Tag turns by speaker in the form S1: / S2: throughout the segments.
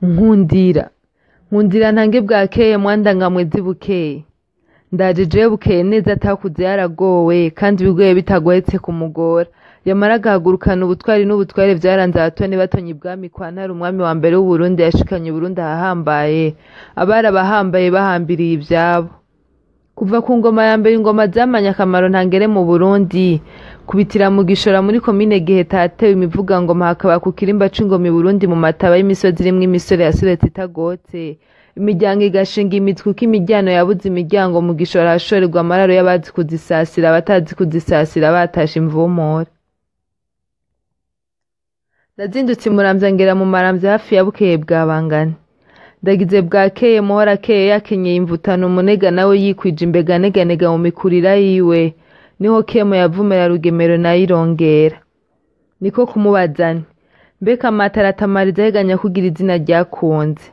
S1: Nkundira nkundira ntange bwakeye mwandangamwezi bukeye ndaje jewe bukeye neza atakuze yaragowe kandi ibigoye bitagohetse kumugora. Yamara agahagurukana ubutwari n'ubutware vyaranze abatoni batonye ibwami kwa Ntare, umwami wa mbere w'Uburundi yashikanye Uburundi ahahambaye, abari abahambaye bahambiriye ivyabo. Kuva ku ngoma ya mbere ingoma zamanye akamaro ntangere mu Burundi, kubitira mu Gishora muri komine Giheta hatewe imivugangoma, hakaba ku kirimba c'ingoma i Burundi mu mataba y'imisozi irimwo imisore yasoretse itagotse, imiryango igashinga imitwe uko imiryano yabuze imiryango. Mu Gishora hashorerwa amararo y'abazi kuzisasira, abatazi kuzisasira batashe imvumure. Nazindutse i Muramvya ngera mu Maramvya hafi ya Bukeye bwa Bangana. Ndagize bwakeye Muhorakeye yakenyeye imvutano, umunega nawe yikwije imbeganeganega mu mikurira yiwe, niho Kemo yavumera Rugemero nayo irongera. Niko kumubaza nti: mbega Amata aratamariza aheganya kugira izina ryakunze?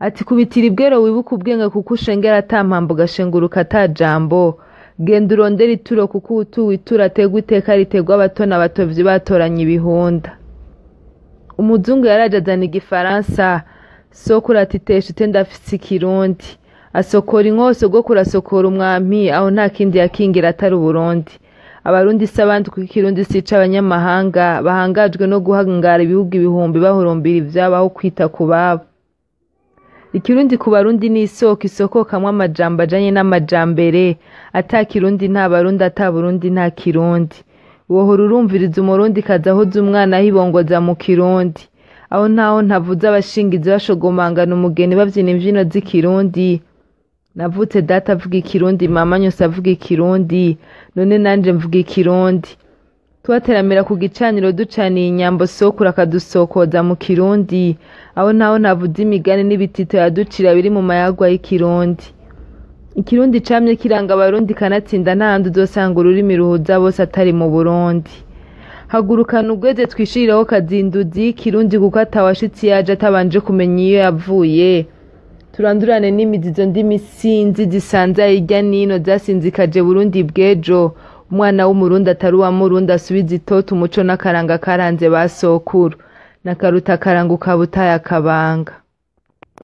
S1: Ati: kubitira ibwero wibuke ubwenge, kuko ushengera ata mpambo ugashenguruka ata jambo. Genda urondere ituro, kuko uwutuwe ituro ategwa iteka ritegwa abatoni, abatovyi batoranye ibihunda. Umuzungu yaraje azana igifaransa, sokuru ati: tesha ute ndafise ikirundi. Asokora inkoho, sogokuru asokora umwampi, aho nta kindi yakingira atari Uburundi. Abarundi si abandi kuko ikirundi si ic'abanyamahanga bahangajwe no guhangara ibihugu ibihumbi bahurumbira ivyabo aho kwita ku babo. Ikirundi ku Barundi ni isoko isokokamwo amajambo ajanye n'amajambere. Ata Kirundi nta Barundi, ata Burundi nta Kirundi. Wohora urumviriza Umurundi kaza ahoza umwana ahibongoza mu Kirundi. Aho ntaho ntavuze abashingizi bashogomangana umugeni bavyina imvyino z'ikirundi. Navutse data avuga ikirundi, mama nyose avuga ikirundi, none nanje mvuga ikirundi. Twateramira ku gicaniro ducaniye inyambo, sokuru akadusokoza mu Kirundi. Aho ntaho ntavuze imigani n'ibitito yaducira biri mu mayagwa y'ikirundi. Ikirundi camye kiranga Abarundi, kanatsinda nta handi uzosanga ururimi ruhuza bose atari mu Burundi. Hagurukana ubweze twishirireho kazinduzi y'ikirundi, kuko atawashitse iyo aje atabanje kumenya iyo yavuye. Turandurane n'imizi izo ndimi sinzi zisanzaye irya nino zasinzikaje Burundi bw'ejo. Umwana w'Umurundi atari uwa Murundi asubize itoto umuco n'akaranga karanze ba sokuru. Nakaruta akaranga ukaba utaye akabanga.